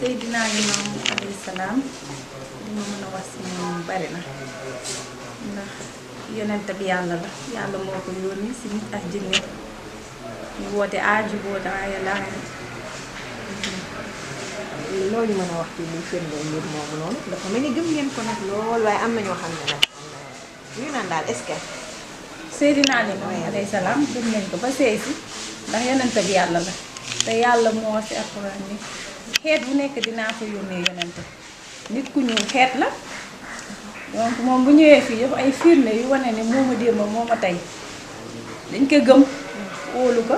Seydina Limaamu alayhi salaam li ma mën a wax si moom bari na ndax yonent bi yàlla la yàlla moo ko yónni si nit ak jinne ñu woote aaju boobu waaye laa loolu mën a wax ci liy firndeel mbir moomu noonu dafa mel ni gëm ngeen ko nag lool waaye am na ñoo xam ne nag ñu naan daal est-ce que. Seydina Limaamu alayhi salaam gëm nañ ko ba seey si ndax yonent bi yàlla la te yàlla moo si alxuraan ni xeet bu nekk dinaa ko yónnee yonent nit ku ñuul xeet la donc moom bu ñëwee fii yëpp ay firnde yu wane ne moo ma démb moo ma tey dañ ko gëm óolu ko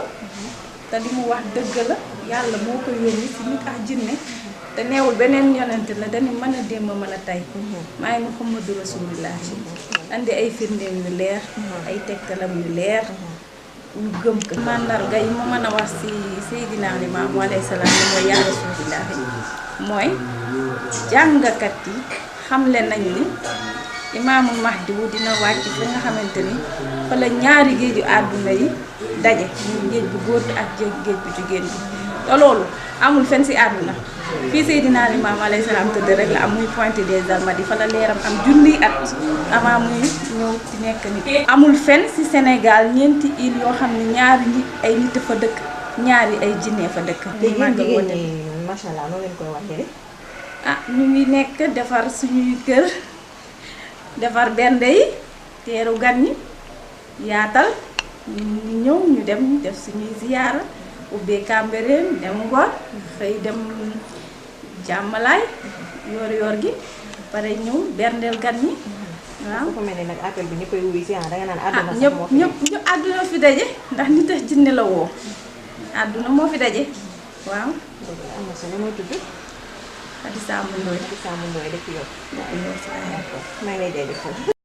te li mu wax dëgg la yàlla moo ko yónni si nit ak jinne te neewul beneen yonent la dañu mën a démb mën a tey maay Muhammadu Rasulullah andi ay firndeem yu leer ay tegtalam yu leer ñu gëm ko màndarga yi mu mën a wax si Seydina Limaamu alayhi salaam ni mooy yaa Rasulullah mooy jàngkat yi xamle nañ ni Imaamul Mahdi wu dina wàcc fi nga xamante ni fa la ñaari géeju àdduna yi daje muy géej bu góor bi ak géej bu jigéen bi te loolu amul fenn si àdduna fii Seydina Limaamu alayhi salaam tëdd rek la am muy Pointe des Almadies fa la leeram am junniy at avant muy ñëw ci nekk nit amul fenn si Sénégal ñeenti île yoo xam ne ñaari nit ay nit fa dëkk ñaari ay jinne fa dëkk léegi yéen jigéen ñi macha allah noonu leen koy waxee ah ñu ngi nekk defar suñuy kër defar bernde yi teeru gan ñi yaatal ñu ñëw ñu dem def suñuy ziyaara ubbee Cambérène dem Ngor xëy dem jàmmalaay yoor gi pare ñëw berndeel gan ñi waaw. dafa mel ni nag appel bi ñu koy wuyu si da nga naan àdduna sax ñëpp moo fi ñëpp àdduna fi daje ndax nit ak jinne la woo àdduna moo fi daje waaw. dëgg la am na solo mooy tudd. Xadi Samb Ndoye. Xadi Samb Ndoye dëkk yow. dëkk yow si maa ngi lay jaajëfal.